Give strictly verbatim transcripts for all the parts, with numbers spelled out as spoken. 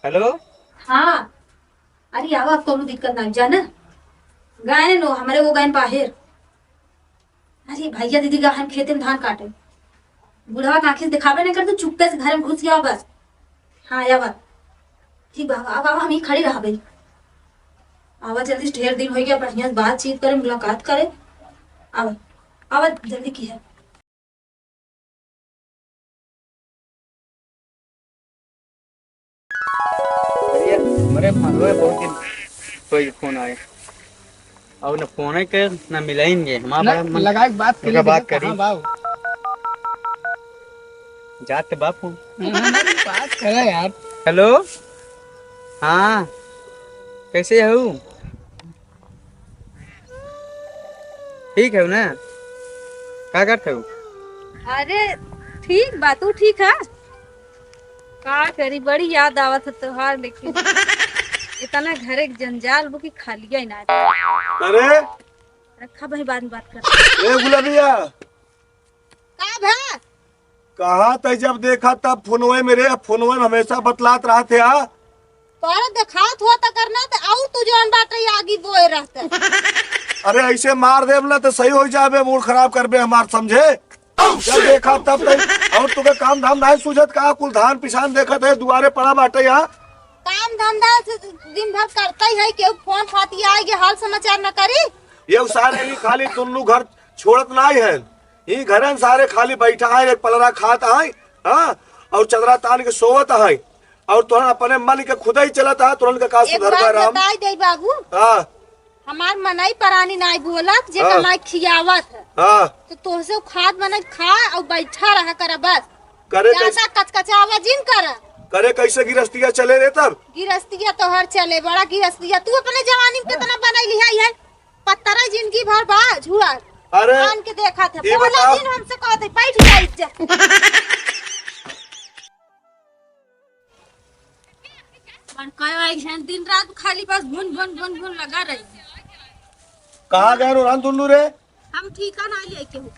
हेलो। हाँ, अरे आवा, अब कौनो दिक्कत ना जाना। गए नो, हमरे वो गए बाहर। अरे भैया दीदी गए हैं खेते में धान काटे। बुढ़वा के आँखी से दिखावे नहीं कर, तू चुप्पे से घर में घुस गया बस। हाँ आवा। ठीक बा, अब आवा, हम ही खड़ी रहबे। आवा जल्दी से, ढेर दिन हो गया, बढ़िया से बातचीत करे, मुलाकात करे। आवा, आवा जल्दी की है। अरे, हमरे फोनवे बहुत दिन कोई फोन आए। अब न फोन के न मिलाइन गे। हमारा ना, बड़ा मन लगाए के बात उनका करी, बात देखा करी। कहाँ बा वो? जात बा फोन। हाँ, बात करा यार। हेलो, हाँ, कैसे हो? ठीक है ना? का करत हो? अरे ठीक बा, तू ठीक है? का करी, बड़ी याद आवत है तोहार, लेकिन इतना घरे के जंजाल बा कि खालिया ही ना। अरे रखा भाई, बाद में बात कर। ए गुलाबिया, का भा? कहाँ तै जब देखा तब फोनवे में रे, फोनवे में हमेशा बतलात रहत है, हाँ? तोहरा देखात हुआ त करना त, और तू जौन बाटे आगी बोए रहते। अरे ऐसे मार देब ना तो सही हो जाबे, मूड खराब करबे हमार, समझे? जब देखा तब तै, और तुके काम धाम नहीं सूझत का? कुल धान पिसान देखत है, दुआरे पड़ा बाटे यहाँ। काम धंधा से दिन भर करता ही है, केहू फोन फाती आए के हाल समाचार न करी। ये सारे ही खाली दुन्नू घर छोड़त नहीं है। ई घरन सारे खाली बैठा है, एक पलरा खात है, हाँ, और चदरा तान के सोवत है, और तोहन अपने मन के खुदे ही चलत है, तोहन के का एक सुधरबा बात राम? बताई दे बाबू, हाँ। हमार मनई परानी नाई बोलत, जे हाँ। कमाई खियावत है। हाँ। तो तोहसे खात बनत खा और बैठा रहा कर बस। करे ज्यादा कैसे? कचकचावा जिन कर। करे कैसे गिरस्तिया चले रे तब? गिरस्तिया तोहर चले, बड़ा गिरस्तिया। तू अपने जवानी में कितना बनाई लिहा है? पत्थर जिंदगी भर बा झुआ। अरे, आन के देखा था, ई पहला बताओ। दिन हमसे कहते, "बैठ जाई जा।" मन कहे आई है, दिन रात खाली बस भुन, भुन, भुन, भुन लगा रही। कहाँ गए रो राम दुन्नू रे? हम ठीका ना लेके हो।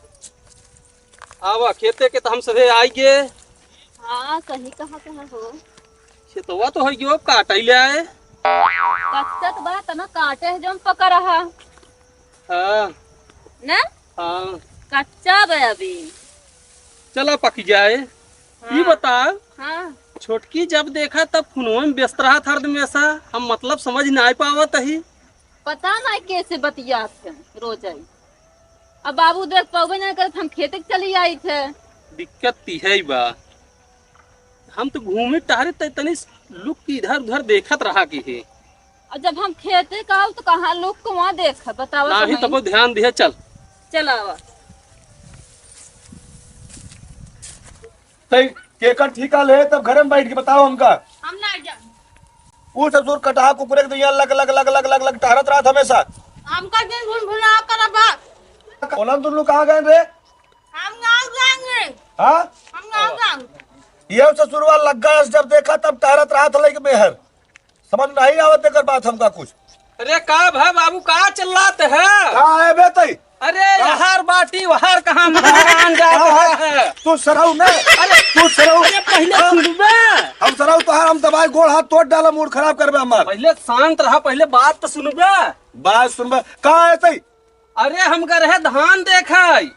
आवा, खेते के तो हम सभे आई गे। हाँ, सही कहा, कहा हो। खेतवा तो है गयो, काटे ले आए। कच्चा तो बा, तना काटे है, जौन पका रहा। हाँ। ना? हाँ। कच्चा बा अभी। चला पक जाए। हाँ। ई बता, हाँ। छोटकी जब देखा तब फोनवा में व्यस्त रहा था हरदम ऐसा, हम मतलब समझ ना पावत ही। पता ना कैसे बतियात है रोज आई। अब बाबू देख पावे ना करत, हम खेते के चली आई थे। दिक्कत ती है बा, हम तो घूमे टहरे ते तनी लुक के इधर उधर देखत रहा की है। और जब हम खेते का आऊ तो कहाँ लोग को वहाँ देख बतावा नहीं, तो तब ध्यान दिया, चल। चल आवा। तई केकर ठीका ले, तब घर में बैठ के बताओ हमका। हम ना जा। ऊ ससुर कटहा कुकुरे के दुनिया लग, लग, लग, लग, लग, लग टहरत रहत हमेशा। हमका दिन भुन भुना करब। ओलन दुल्लू कहाँ गए रे? हम गाँव जाएंगे। हाँ? हम गाँव जाएंगे। ये ससुरवा लग गए, जब देखा तब टहरत रहत है कि मेहर। समझ नहीं आवत एकर बात हमका कुछ। अरे का भा बाबू, का चिल्लात है? का है बे तई? अरे का? यहार बाटी वहार कहाँ, महारान जात का है? है? तू सरऊ ना। अरे तू सरऊ। अरे पहले हाँ? सुनबे। हम सरऊ तोहार हम दबाई गोड़ हाथ तोड़ डाला, मूड खराब करबे हमार। पहले शांत रहा, पहले बात तो सुनबे। बात सुनबे। का है तई? अरे हमका रहे धान देखाई।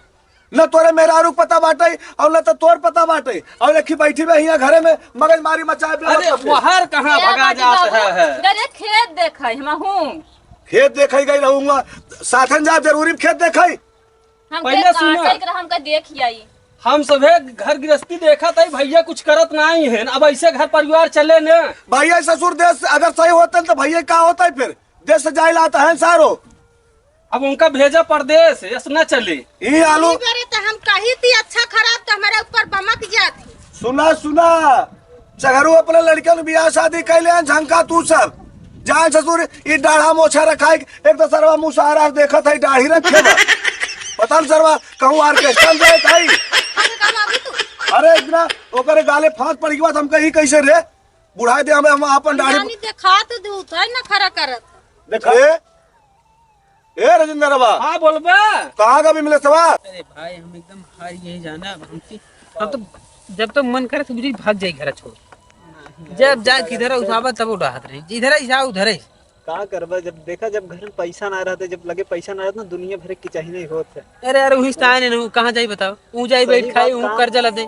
न तोरे मेहरारू के पता बाटे और न तो तोर पता बाटे और एक ही बैठी बे हियां घरे में मगजमारी मचाए बे अरे मतलब से। वहार कहाँ ए भगा बाटी जात बाबू, है, है? डरे खेत देखाई हम हूँ। खेत देखाई गई रहूंगा, साथन जा जरूरी खेत देखाई। हम पहले खेत सुनो। काटे के रहा, हमका देख आई। हम सभे घर गृहस्थी देखत है, भैया कुछ करत नहीं है, अब ऐसे घर परिवार चले न। भैया ससुर देश से अगर सही होते तो भैया का होता है फिर? देश से जाए लाता है सारो। अब उनका भेजा परदेस, यस न चले। ई आलू ई बारे त हम कही थी अच्छा खराब त हमारे ऊपर बमक जात ही। सुना, सुना, चघरू अपने लड़कन बियाह शादी कैले हैं, झंका तू सब। जान ससुर, ई डाढ़ा मोछा रखा है, एक तो सरवा मुसारा देखत है, डाढ़ी रखे बा। पता न सरवा कहूँ ऑर्केस्ट्रा में जाए था। अरे का बाबू तू? अरे इतना ओकरे गाले फांस पड़ गई बात, हम कही कैसे रे? बुढ़ाए दे हमें, हम अपन डाढ़ी जानी देखा तो दू, तो है ना खरा करत। देखा। ए? ए राजेंद्रवा। हाँ, बोलबे। कहाँ का विमलेशवा? अरे भाई, हम एकदम हार गए जाना, अब हमसे, हम तो जब तक मन करे, समझी भाग जाए घर छोड़। जब जा किधर उठावा तब उठात रही, जिधर ही जा उधर ही। का करबा, जब देखा, जब घर में पैसा ना रहते, जब लगे पैसा ना रहते ना, दुनिया भर की चाहिए नहीं होत है। अरे यार, वही स्थान है ना, कहाँ जाई बताओ? ऊ जाई सही बैठ खाई, बात, ऊ काम कर्जा ला दे।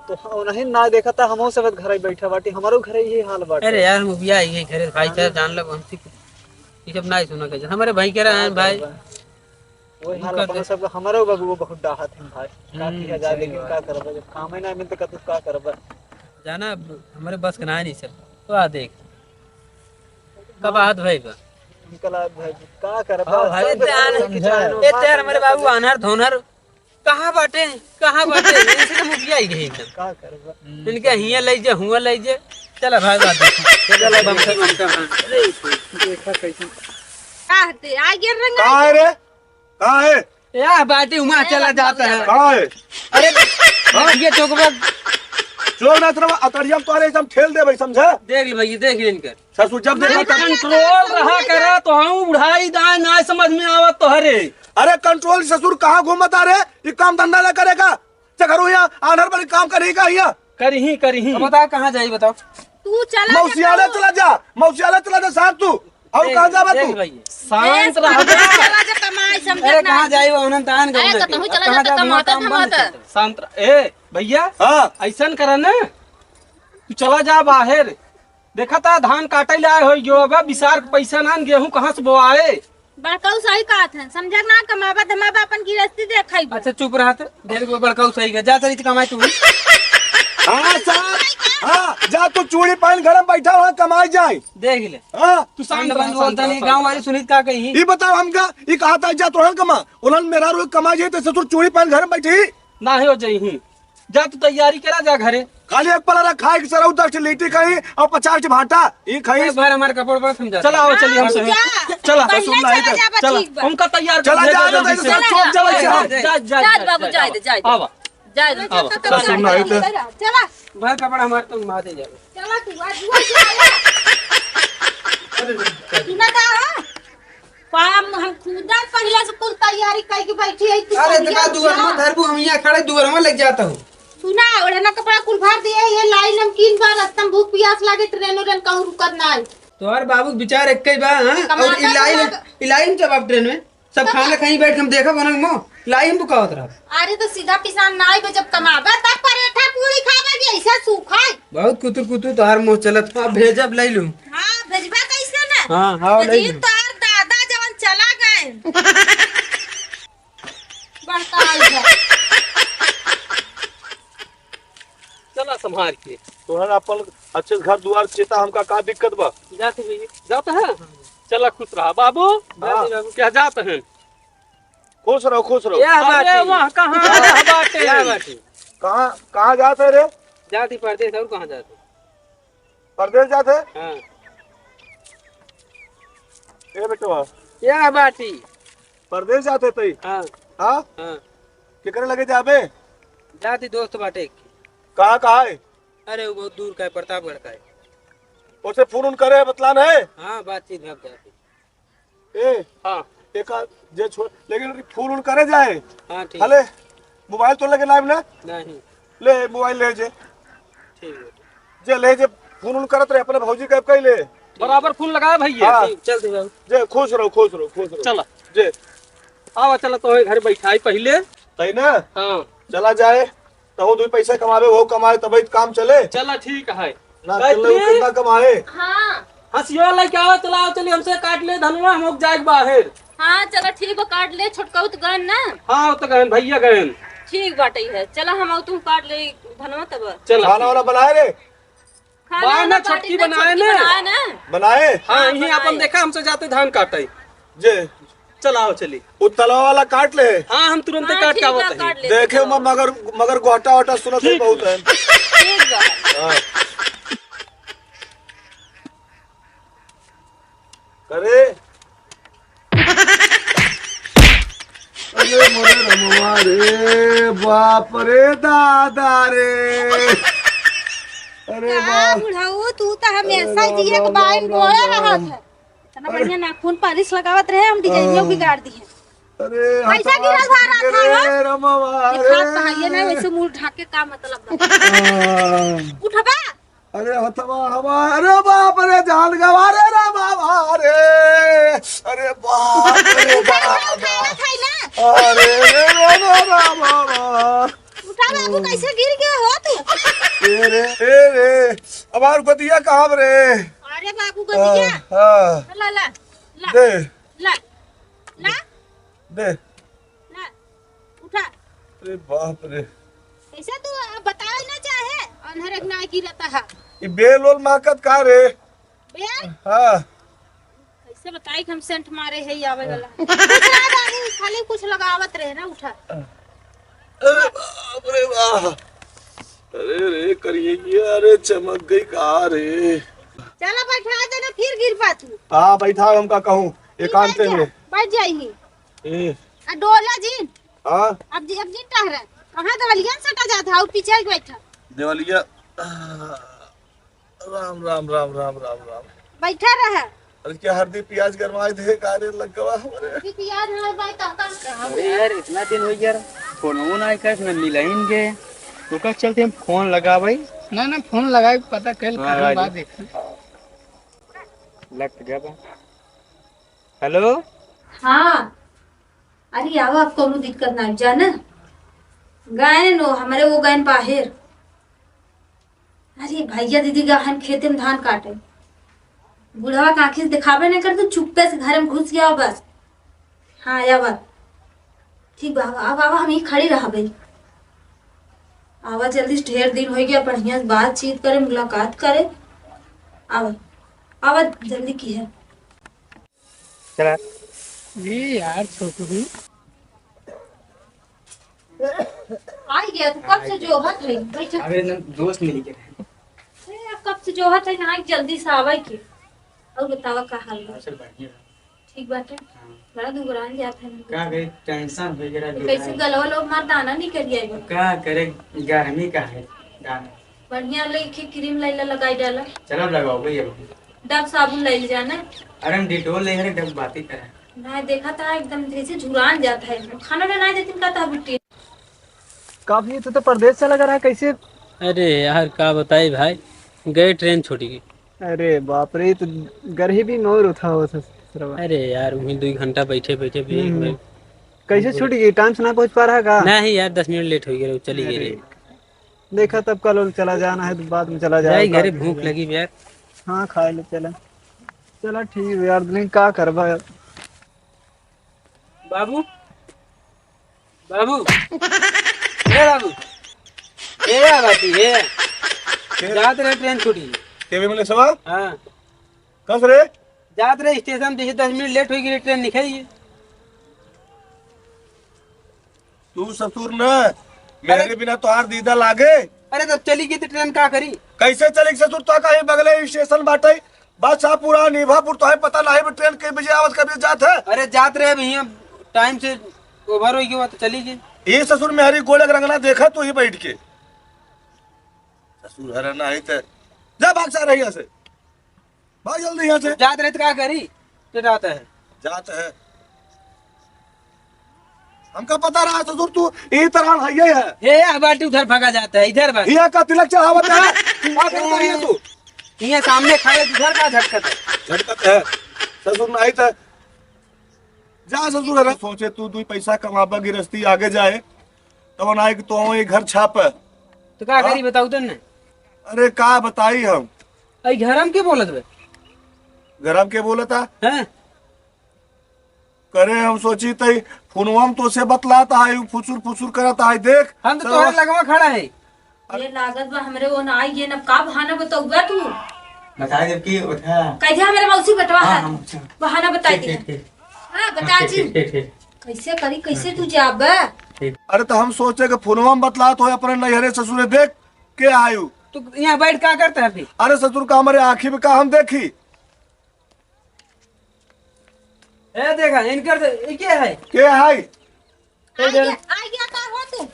तो हाँ, उन्हें ना देखा था, हमहू सब घर ही बैठा बाटी, हमारो घर यही हाल बाटे। अरे यार, हम बिया आई है घरे भाई, चल जान लो, हमसे ये सब ना ही सुना के, हमारे भाई कह रहे हैं भाई। वही हाल अपना सबका, हमारो बबुआ बहुत डाहत है भाई। का हम्म, किया जाए, सही लेकिन बात। का करबा, जब काम ही ना मिलते, कतू का करबा? जाना, अब हमारे बस के ना है नहीं सब। तो आ देख, कब हाथ भाई बा? निकल आ भाई, का करबा? हाँ भाई, सब ए तेरे, समझा। ए तेरे हमारे बाबू आनर धोनर कहाँ बाटे? कहाँ बाटे? इनसे तो मुखिया ही गई एकदम। का करबा? इनके हियाँ ले जे, हुआँ ले जे। चला भाई, बात देखो। चला, बम से, बम से, बम से। देखा कैसे। का हते? आ गिर रंगा। कहाँ है रे? कहाँ है? या बाटी हुआँ चला जाता है। कहाँ है? अरे, हाँ? ये चौकबा। चोर ना तरफ अतरिया को, अरे, एकदम ठेल दे भाई, समझा? देख ले भैया, देख ले इनकर। ससुर जब देखा तब कंट्रोल रहा करा, तो हम बुढ़ाई दाए ना समझ में आवत तो हरे। अरे कंट्रोल ससुर कहाँ घूमत आ रे? ये काम धंधा ना करेगा? चकरू यहाँ आनर बड़ी काम करी का यहाँ? करिही, करिही। अब बता कहाँ जाई बताओ? तू चला मौसियाले चला जा, मौसियाले चला जा साथ तू। और देख, कहाँ जाबा देख तू? भैया। शांत ए, रह जा। चला जा कमाई, समझे अरे ना। कहाँ जाई वो उन्हन तान अरे, गए कतहूँ चला कहाँ जा, जा, कमाते, कमाते। शांत रह, ए भैया। हाँ। ऐसन करा ना, तू चला जा बाहर। देखा था धान काटे ले आए होई गयो, अब बिसार के पैसा ना, गेहूं कहाँ से बोआए? बड़काऊ सही कहत है, समझा ना, कमाबा धमाबा अपन गिरस्ती देखई बा। अच्छा चुप रहत, देर को बड़काऊ सही है, जा चली कमाई तू। हाँ साहब, हाँ, जा तू चूड़ी पहन घर में बैठा, वहाँ कमाई जाए। देख ले। हाँ। तू शांत रह, शांत रह, गाँव वाली सुनीत का कही। ये बताओ हमका, ये कहा था जा तोहन कमा, उन्हन मेहरारू कमाई जाए तो ससुर चूड़ी पहन घर में बैठी। ना हो जाई ही। जा तू तैयारी करा, जा घरे। खाली एक पलारा खाए के सरऊ दस लीटी खाई और पचास ठी भाटा, ई खाई। एक बार हमारे कपड़ पर समझा। चला, आओ, चलिए, हम हम सब। जा। चला। पहले ससुर नहीं चला तो। जाबा, चला। ठीक बा। उनका तैयार कर चला, भेजा जा, जल्दी जा, से। जा, जा, जा, जा, जा, जा, जा, जा, बाबू, जा, जाए दे, जाए दे। आवा। जाए दे। आवा। ससुर नहीं तो। चला। भाई, कपड़ा हमारे तुम मार दे जाओ। चला तू, आज वो जाए। सुना था, हाँ? काम हम खुदा पहिले से कुल तैयारी कइके बैठी है, तू अरे, समझिया देखा, दुअर में जा। धरबू, हम यहाँ खड़े दुअर में लग जाता हूँ। सुना, ओढ़ना कपड़ा कुल भर दिए, ये लाई नमकीन बा, रस्ता में भूख पियास लागे, ट्रेन उरेन कहूँ रुकत ना है। तोहर बाबू के विचार एक ही बा, हाँ? कमाता और ई लाई, कमाता। ई लाई में जब आप ट्रेन में, सब तो खाना का- कहीं बैठ के हम देखा बनल मो, लाई में बुकावत रहा। अरे, तो सीधा पिसान ना आइबे, जब कमाबे, तब परेठा पूरी खाबे कि ऐसे सूखा है? बहुत कुतुर कुतुर तोहार मुँह चलत। हाँ, भेजब, लइ लू। हाँ, भेजबा कैसे ना? हाँ, हाँ, तो लइ जी, लू। तोहार दादा जवन चला गए। बड़का आई है। चला संभाल के। तोहर अपन अच्छे से घर दुआर चेता, हमका का दिक्कत बा? जाते भैया, जाता है? चला, खुश रहा बाबू। हाँ। जाते बाबू। क्या जात हैं? खुश रहो, खुश रहो। यह अरे बाटी। वाह, कहाँ यह बाटी? यह बाटी। कहाँ, कहाँ जात है रे? जाती परदेस, और कहाँ जाती? परदेस जात है? हाँ। ए बेटवा। यह बाटी। परदेस जात है तई? हाँ। हाँ? हाँ। केकरे लगे जाबे? जाती दोस्त बाटे। कहाँ, कहाँ है? अरे, वो बहुत दूर का है, प्रतापगढ़ का है। उसे फोन उन करे, बतलान है? हाँ, बातचीत भग जाती। ए, हाँ। एक आ-, जे छोड़, लेकिन फोन उन करे जाए। हाँ, ठीक। हले, मोबाइल तो लगे लाइव ना? नहीं। ले, मोबाइल ले जे। ठीक है। जे ले जे, फोन उन करत रहे, अपने भौजी के कह ले। बराबर फोन लगाए भैया। हाँ। ठीक, चल दे बाबू। जे, खुश रहो, खुश रहो, खुश रहो। चला। जे। आवा, चला, तो घर बैठाई पहले। तई ना? हाँ। चला जाए। तब वो दो पैसा कमावे, वो कमाए, तब ही काम चले। चला, ठीक है। ना गायत्री? चले, वो कितना कमाए। हाँ। हंसियो लेके आओ, चला, आओ, चली, हमसे काट ले धनवा, हम लोग जाए बाहर। हाँ, चला, ठीक बा, काट ले, छोटका तो गन ना। हाँ, वो तो गन, भैया गन। ठीक बाटे है, चला, हम आओ, तुम काट ले धनवा तब। चला। खाना वाना बनाए रे? खाना बाहर ना, वाना छोटकी बाटी ना, बनाए छोटकी ना। बनाए ना। बनाए? हाँ, हाँ, यहीं बनाए। अपन देखा, हमसे जाते धान काटे। जे। चलाओ, चली। वो तलवा वाला काट ले। हाँ, हम तुरंत हाँ, काट के ठीक आवत बा, हई। काट ले, देखे चलाओ। म-, मगर, मगर गोहटा वोहटा सुनत है ठीक। बहुत है। ठीक बा। हाँ। करे। अरे मोरे रमवा रे, बाप रे दादा रे। अरे का बाप। बुढ़ऊ, तू तो हमेशा अरे जिए के राम, बाइन राम, बोले राम, रहत राम। है। इतना बढ़िया नाखून पालिश लगावत रहे, हम डिजाइनियो हाँ। बिगाड़ दी है। अरे, पैसा हथवा गिरल भा रहा छूट था, रे, हाँ? रमवा ये रे। खात तो है, ये नहीं, वैसे मुंह ढाक के का मतलब बा? हाँ। उठबा? अरे हथवा हमार, अरे बाप रे, जान गवा रे, रे बाबा रे। अरे बाप रे बाबा। अरे रे रे रे रे बाबा। उठा बाबू, कैसे गिर गया हो तू? ए रे, ए रे, हमार गोदिया कहाँ रे? अरे बाबू, गोदिया। हाँ, हाँ। ला, ला, ला। दे। ला, ला। दे। ला, उठा। अरे बाप रे। कैसे तू, आ, बतावे ना चाहे, अंधर एक ना गिरता है। ई बेल ओल माकत का रे? बेल? हाँ। कैसे बताई कि हम सेंट मारे है ये आवे वाला। कुछ ना बाबू, खाली कुछ लगावत रहे ना, उठा। अरे बाप रे बाप। अरे रे करिए, अरे चमक गई का रे? चला बैठा देना, फिर गिर पा तू। हाँ बैठा, हम का कहूँ, तू एकांते बैठ जा, में। बैठ जाइए। ए। आ डोला जिन। हाँ। अब जी, अब जिन टहरा। कहाँ देवलिया में सटा जात है, और पीछे बैठा। देवलिया। राम, राम, राम, राम, राम, राम। बैठा रहा। अरे क्या हरदी पियाज गरमाए दे का रे लग्गवा हमरे? हरदी पियाज हमारे भाई तब का। अरे यार, इतना दिन हो गया, फोन वोन आए कैसे न मिलाइन के। ओकर चलते हम फोन लगावे। ना, ना, फोन लगाए, पता कल हाँ, कहाँ आज। बात देखी। लग गया बा। हेलो। हाँ। अरे आवा, अब कौनो दिक्कत ना जाना। गए नो, हमरे वो गए बाहर। अरे भैया दीदी गहन खेते में धान काटे। बुढ़वा के आँखी से दिखावे नहीं करते, चुप्पे से घर में घुस गया बस। हाँ, आवा। ठीक बा, आवा, आवा, हम ही खड़ी रहबे। आवा जल्दी से, ढेर दिन हो गया, बढ़िया से बातचीत करे, मुलाकात करे। आवा, आवा जल्दी की है। चला। ए यार, छोटू भी। आई गया, तू कब से जोहत है? बैठ। अरे ना, दोस्त मिल के। अरे, अब कब से जोहत है, ना जल्दी से आवे के। और बतावा का हाल बा? अच्छा, बढ़िया। ठीक बाटे। हाँ। बड़ा दुबरान जात है। का करी, टेंशन हो गया, तो कैसे दुबरान। गलवा लोग मार दाना नहीं करिए। का करे, गर्मी का है, दाना। बढ़िया लेके क्रीम लाइला लगाई डाला। चला लगाओ भैया। डब साबुन ले जाना। अरे हम डिटोल ले, अरे डब बात ही करा। ना देखा था एकदम जैसे झुरान जाता है, खाना ना नहीं देती कहता बिट्टी। काफी तू तो परदेश चला गया रहा, कैसे? अरे यार का बताई भाई, गए ट्रेन छूट गई। अरे बाप रे, तो गरीबी में और उठा हो ससुरवा। अरे यार वहीं दो घंटा बैठे बैठे भी हम्म। कैसे छूट गई? टाइम से ना पहुंच पा रहा का? नहीं यार, दस मिनट लेट हो गया, चली गई अरे। रे। देखा तब कल उल चला जाना है तो बाद में चला जाए जाए घरे, भूख लगी बा यार। हाँ खाए ले चला। चला ठीक है यार, लेकिन का करबा यार। बाबू, बाबू, ए बाबू, ए बाबू, ए। के? जात रहे ट्रेन छूटी। के भी मिले सवा? हाँ। कस रे? जात रहे स्टेशन, जैसे दस मिनट लेट हो गई ट्रेन निकल गई। तू ससुर न, मेरे अरे बिना तोहार दीदा लागे। अरे तब चली गई तो ट्रेन का करी? कैसे चली ससुर? तो कहीं बगले स्टेशन बाटे, बस आ पूरा निभापुर, तोहे पता नहीं ट्रेन के बजे आवत, कब जात है। अरे जात रहे भैया, टाइम से ओवर हो गया तो चली गई। ये ससुर मेहरी गोलक रंगना देखा तू ही बैठ के। ससुर हरे ना आई तो जा भाग सा रही यहाँ से। भाग जल्दी यहाँ से। जात रहे तो का करी? तो जाता है। जात है। हमका पता रहा ससुर तू ई तरह हइये है। ए, आ बाटी उधर भागा जाता है, इधर भाग। यहाँ का तिलक चढ़ावत है। का करता रही है तू? यहाँ सामने खड़े उधर का झटकत है। झटकत है। ससुर नहीं तो जा ससुर है। सोचे तू दुई पैसा कमाबा, गिरस्ती आगे जाए, तब ना एक तो एक घर छाप। तो का हाँ? करी बताऊ तन्ने? अरे का बताई हम। आई घर हम के बोलत बे? घर हम के बोलता? हैं? करे हम सोची तई फोनवा में तो से बतलाता है, यू फुसुर फुसुर करता है, देख। हम तो तो तोहरे लगवा खड़ा है। ये लागत बा हमरे वो ना आई, ये न का बहाना बतौबा तू? बताई देब कि उठा। कह दे हमरे मौसी बेटवा हाँ, है। हम उठा। बहाना बताई ठीक, दे। ठीक, ठीक। हाँ, बता ठीक, जी। ठीक, ठीक, ठीक। कैसे करी, कैसे हाँ, तू ठीक। जाबा? ठीक। अरे तो हम सोचे कि फोनवा में बतलात हो अपने नैहरे ससुरे, देख के आयु। तू यहाँ बैठ का करता है फिर? अरे ससुर का हमारे आँखी में का हम देखी? ए देखा, इनकर दे, ई के है? के है? आ गया, आ गया, का हो तू?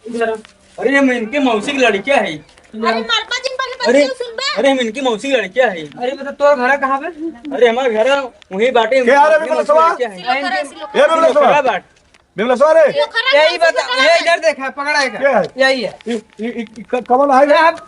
इधर आ। अरे, हम इनके मौसी के लड़किया है। अरे, मरपा जिन पहले अरे, बच्चे सुन बे। अरे, हम इनके मौसी के लड़किया है। अरे, मतलब, तोर घर कहाँ पे? अरे, हमार घर वही बाटे, के आ रे, हमारे मौसी बिमलसवा? लड़किया है। सिलो खरा, सिलो ए, खरा। बिमलसवा। खरा बाट। बिमलसवा रे। सिलो खरा, यही सिलो बता, खरा। ये इधर देखा, पकड़ा है क्या? क्या है? यही है। ई, ई, ई, क-, कमल है अरे, ना? आप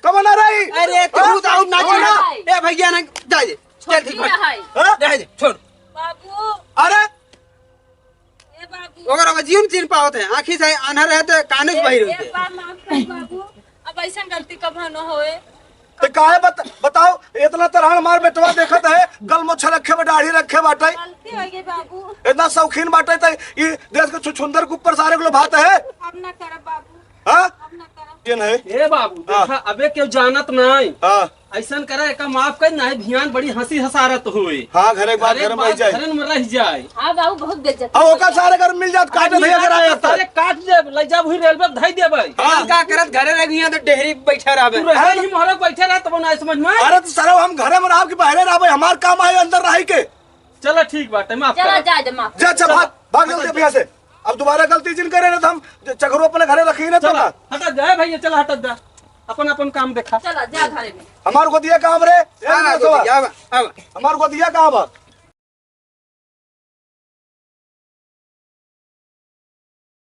कब ना रही? अरे, तू हाँ? तो और ना कब चिल्ला। ना? ए भैया ना, जा दे। चल, ठीक छोटी बा। है। हाँ? जा दे, छोड़। बाबू। अरे। ए बाबू। ओकर आवाजियो में चिन्ह पावत है, आँखी से आन्हर है तो काने से ए, बहिर ए होते। बाप, माफ कर बाबू, अब ऐसन गलती कब न होए। तो काहे बत-, बताओ, इतना तरह हमार बेटवा देखत है, गलमोछा रखे बा, दाढ़ी रखे बाटे। गलती हो गई बाबू। इतना शौकीन बाटे, तो ई देश के छुछुंदर के ऊपर सारे को लोभात है। अब ना करब बाबू। हाँ? अब ना करब। ये नहीं। ए बाबू, हाँ। देखा, अबे केहू जानत नहीं। हाँ। ऐसन करा, एका माफ कर, नहीं भियान बड़ी हंसी हंसारत होए। हाँ, घरे के बात घरे घर में रह बात जाए। घरे में रह जाए। हाँ बाबू, बहुत बेइज्जत अब होता ओका है। सारे घर मिल जात, काट अब दिया घर आया था। सारे काट दे, ले जा वही रेलवे में धई दे भाई। हाँ। हम का करत घरे रह गया तो डेहरी बैठा रहबे। तू रहे ही मोहरा बैठे रह, तब ना समझ में। अरे तो सरव हम घरे में रहब कि बाहरे रहबे, हमार काम है अंदर रह के। चला ठीक बाटे, माफ चला करा। जा दे, माफ। जा, अच्छा, चला। भाग, भाग जल्दी यहाँ से। अब दोबारा गलती जिन करे ना तो हम चघरो अपने घरे रखी ना तो चला, ना। हटा जा, ए भैया, चला हटा जा। अपन, अपन काम देखा। चला जा घरे में। हमार गोदिया कहाँ बा रे? ए हाँ, गोदिया। गोदिया, आवा, आवा। हमार गोदिया कहाँ बा?